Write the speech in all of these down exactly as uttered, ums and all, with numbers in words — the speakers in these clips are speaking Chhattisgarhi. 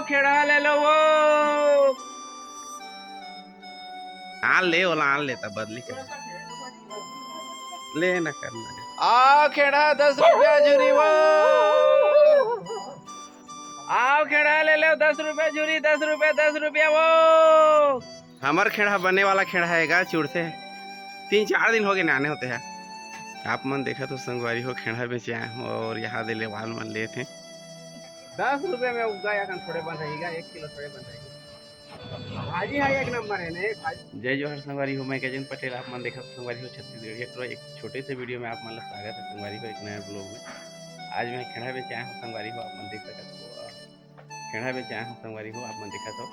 खेड़ा ले लो वो। आन ले, ओला आन ले, तब बदली कर। ले ना करना। आ खेड़ा दस रुपया झुरी वो। आओ खेड़ा ले लो, दस रुपया झुरी, दस रुपया, दस रुपया वो। हमर खेड़ा बने वाला खेड़ा हे गा, चुड़थे। तीन चार दिन हो गए नाने होते हैं। आप मन देखा तो संगवारी हो, खेड़ा बेचे आए हों और यहाँ दे लेवाल मन लेत हें। दस रुपया में उगा या कन थोड़े बन रहेगा, एक किलो थोड़े बन रहेगा। भाजी है एक नंबर है ने भाजी। जय जोहार संगवारी हो, मैं गजेंद्र पटेल। आप मन देखत संगवारी हो छत्तीसगढ़िया टूरा। एक छोटे से वीडियो में आप मन ला स्वागत है संगवारी हो एक नया ब्लॉग में। आज मैं खेड़ा बेचे आया हूँ संगवारी हो, आप मन देख सकत हो। खेड़ा बेचे आया हूँ संगवारी हो, आप मन देखत हो।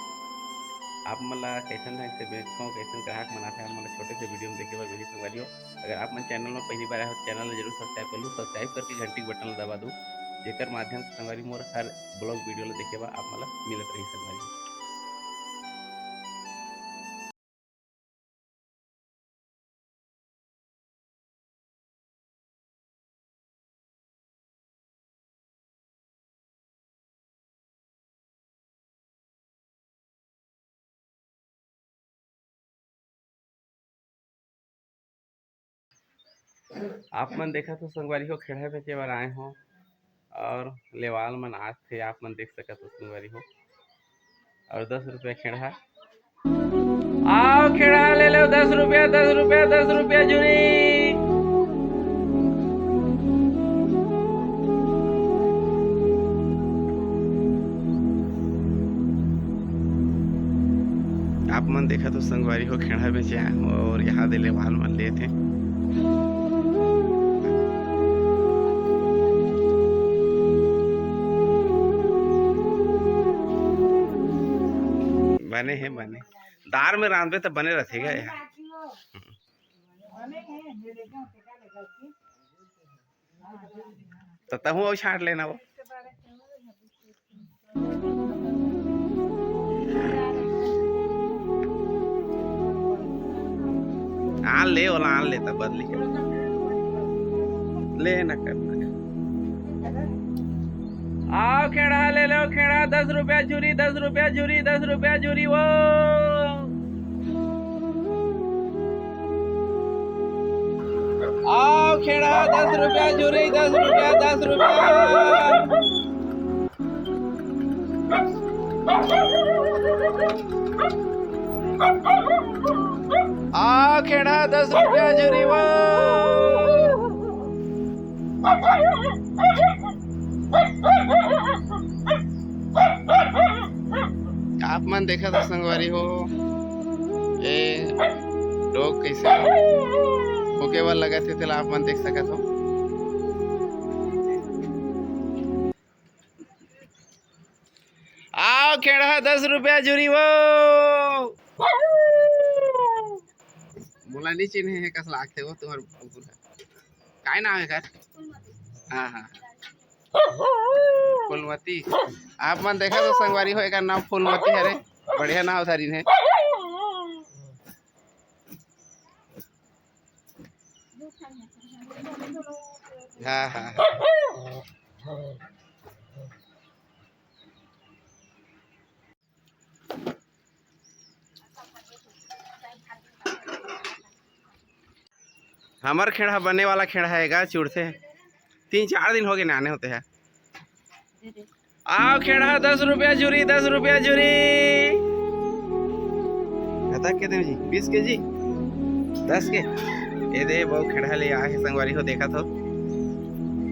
आप मन ला कैसन ढंग से बेचथों, कैसन ग्राहक मन आथे, आप मन ला छोटे से वीडियो में देखे बर मिली संगवारी हो। अगर आप मन चैनल में पहली बार आए हो, चैनल ला जरूर सब्सक्राइब कर लू, सब्सक्राइब करके घंटी के बटन ला दबा दू, जेकर माध्यम से संगवारी मोर हर ब्लॉग वीडियो ला देखे बर आप मन ला मिलत रही संगवारी। आप मन देखत हो संगवारी हो, खेड़ा बेचे बर आए हों और लेवाल मन आथे, आप मन देख सकत हो संगवारी हो। और दस रुपया खेड़ा। आओ खेड़ा ले लो, दस रुपया, दस रुपया, दस रुपया झुरी। आप मन देखत हो संगवारी हो, खेड़ा बेचे आए हों और यहाँ दे लेवाल मन लेत हें। बने हे, बने। दार में रांधबे त बने रथे गा एहा। त तहूँ अउ छांट लेना वो। आन ले, ओला आन ले, तब बदली कर। ले ना करना। आओ खेड़ा ले लो, खेड़ा दस रुपया झुरी, दस रुपया झुरी, दस रुपया झुरी वो। आओ खेड़ा दस रुपया झुरी, दस रुपया, दस रुपया। आ खेड़ा दस रुपया झुरी वो। आप मन देखत हो संगवारी हो, ए डोग कैसे भूखे बर लगत हे, तेला आप मन देख सकत हो। आओ खेड़ा दस रुपया झुरी वो। मोला नहीं चिन्हे हे, कस लागथे वो तुम्हार कुकुर ह। काय नाम हे कर? हाँ, हाँ। फूलमती। आप मन देखा तो संगवारी हो, एकर नाम फूलमती हरे। बढ़िया नाम धरिन हे। हाँ, हाँ, हाँ। हमर खेड़ा बने वाला खेड़ा हे गा, चुड़थे। तीन चार दिन हो गए नाने होते हैं। आओ खेड़ा दस रुपया झुरी, दस रुपया झुरी। कतक के देव जी? बीस के जी? दस के? ए दे, बहु खेड़ा ले आए हे संगवारी हो, देखा तो।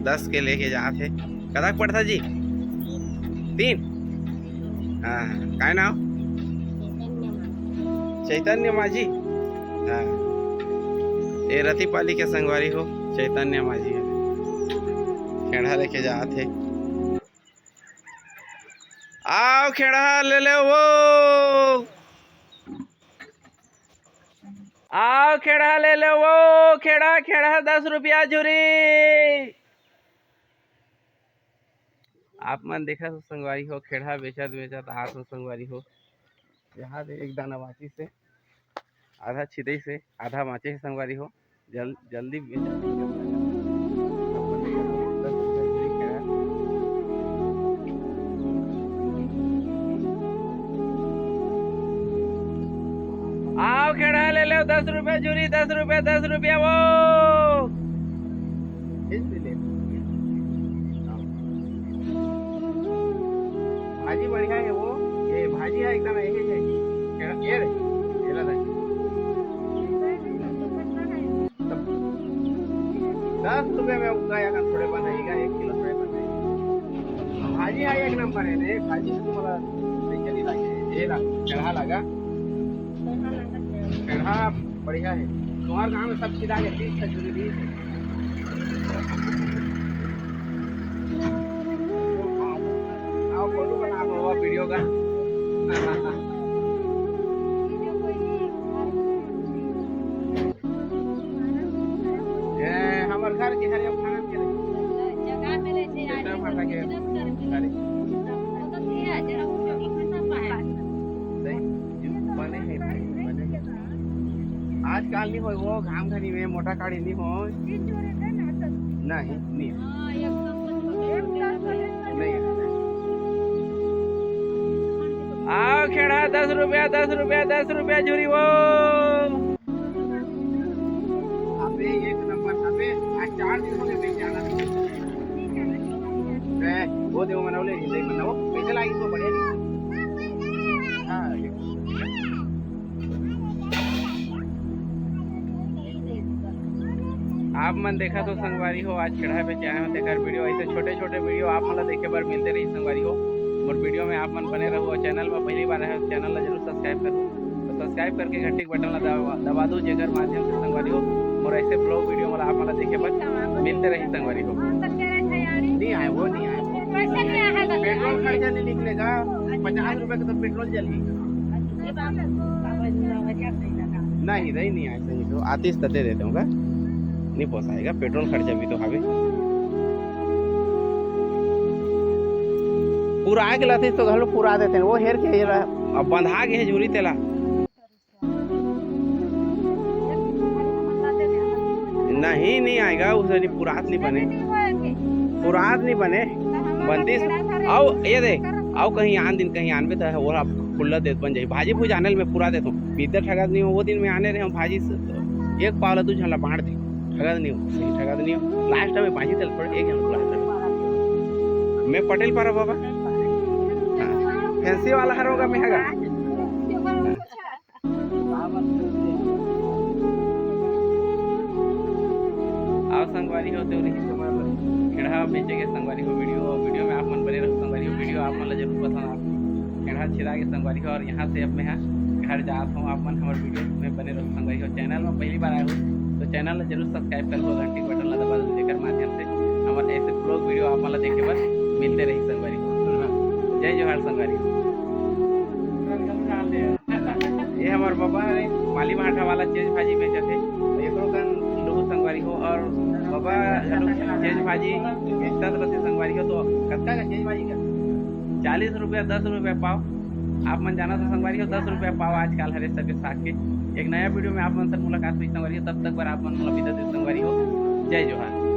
दस के लेके जात हे। कतक पड़ता जी? तीन? हाँ, हाँ। काय नाम? चैतन्य माझी। हाँ। ए रतिपाली के संगवारी हो, चैतन्य माझी हे। खेड़ा लेके जात हे। आओ खेड़ा ले ले वो। आओ खेड़ा ले ले वो। खेड़ा, खेड़ा दस रुपया झुरी। आप मन देखा हो संगवारी हो, खेड़ा बेचत बेचत आत हो संगवारी हो। यहाँ दे एक दाना बाचिस हे, आधा छिदइस हे, आधा बाचे हे संगवारी हो। जल-, जल्दी बेचत हे। दस रुपया झुरी, दस रुपया, दस रुपया वो। भाजी बढ़िया है वो, ये भाजी है एकदम, ये, ये, ये, ये रे, ये ला दे। दस रुपया में उतना या थोड़े बनाएगा, एक किलो थोड़े बनाएगा। भाजी है एक नंबर है रे, भाजी से तुम्हारा नहीं चली लगे, ये ला, चढ़ा लगा। चढ़ा बढ़िया है। तुम्हारे गांव में सब खिला के तीस से जुड़ी है। आओ, फोटो बना लो, वीडियो का। ए, हमर घर के हरियर फार्म के जगह मिले छै, बेटा भाटा के। अरे। तो दिया, जरा ऊपर की खसा पाए। सही, बने है भाई, बने है। आजकल नहीं होय वो, घाम घनी में मोटा काड़ी नहीं होय। नहीं, नहीं। हाँ, एक सौ पचपन। नहीं। आओ खेड़ा, दस रुपया, दस रुपया, दस रुपया झुरी वो। अबे एक नंबर, अबे आज चार दिन हो गए बेचे आना। ए, वो देखो मनाओ ले, ले मनाओ, कैसे लागी तो बढ़िया नहीं। हाँ। आप मन देखा तो संगवारी हो, आज खेड़ा पे आए हो, तेकर वीडियो, ऐसे छोटे छोटे वीडियो आप मन ला देखे बर मिलते रही संगवारी हो। मोर वीडियो में आप मन बने रहो, और चैनल में पहली बार आए हो, चैनल ला जरूर सब्सक्राइब करो। तो सब्सक्राइब करके घंटी के बटन ला दबा, दबा दो, जेकर माध्यम से संगवारी हो मोर ऐसे ब्लॉग वीडियो मन आप मन ला देखे बर मिलते रही संगवारी हो। नहीं आए, वो नहीं आए। पेट्रोल खर्चा नहीं निकलेगा, पचास रुपए का तो पेट्रोल जली। नहीं, नहीं, नहीं आए, सही तो आतीस तो दे देते होगा, नहीं पोसाएगा, पेट्रोल खर्चा भी तो हवे। पूरा आगे लातीस तो घलो पूरा देते हैं, वो हेर के हेर, अब बंधा के है झूरी तेला। नहीं, नहीं आएगा, उसे नहीं, पुरात नहीं बने, पुरात नहीं बने, बनतीस। आओ, ये दे, आओ कहीं आन दिन, कहीं आनबे तो वो आप खुल्ला देत बन जाई। भाजी भूज आने में पूरा देत हूँ, बीते ठगत नहीं हो, वो दिन में आने रहे हम भाजी से, एक पाव ला दू झन ला बांट दे, ठगत नहीं हो, सही ठगत नहीं हो। लास्ट में भाजी तेल पड़ एक झन ला। मैं पटेल पारा बाबा, हाँ, फैंसी वाला हर होगा मैं हगा। आओ संगवारी हो, तो रही तुम्हार खेड़ा बेचे के संगवारी हो वीडियो, और वीडियो में आप मन बने रहो संगवारी हो। वीडियो आप मन ला जरूर पसंद आ, खेड़ा छिरा के संगवारी हो। और यहाँ से अब मैं हा घर जात हूँ, आप मन हमारे वीडियो में बने रहो संगवारी हो। चैनल में पहली बार आए हो तो चैनल ला जरूर सब्सक्राइब कर लो, घंटी बटन ला दबा दो, जेकर माध्यम से हमारे ऐसे ब्लॉग वीडियो आप मन ला देखे बर मिलते रही संगवारी हो। जय जोहार संगवारी हो। ये हमार बाबा हरे, माली भाटा वाला चेज भाजी बेचत हे। एकरो कन लुहू संगवारी हो, और बाबा घलो चेज भाजी बेचत रथे संगवारी हो। तो कतका का चेज भाजी का? चालीस रुपया, दस रुपया पाव। आप मन जाना तो संगवारी हो, दस रुपया पाव आजकल हरे सब्जी साग के। एक नया वीडियो में आप मन से मुलाकात हुई संगवारी हो, तब तक बर आप मन मोला विदा दे संगवारी हो। जय जोहार।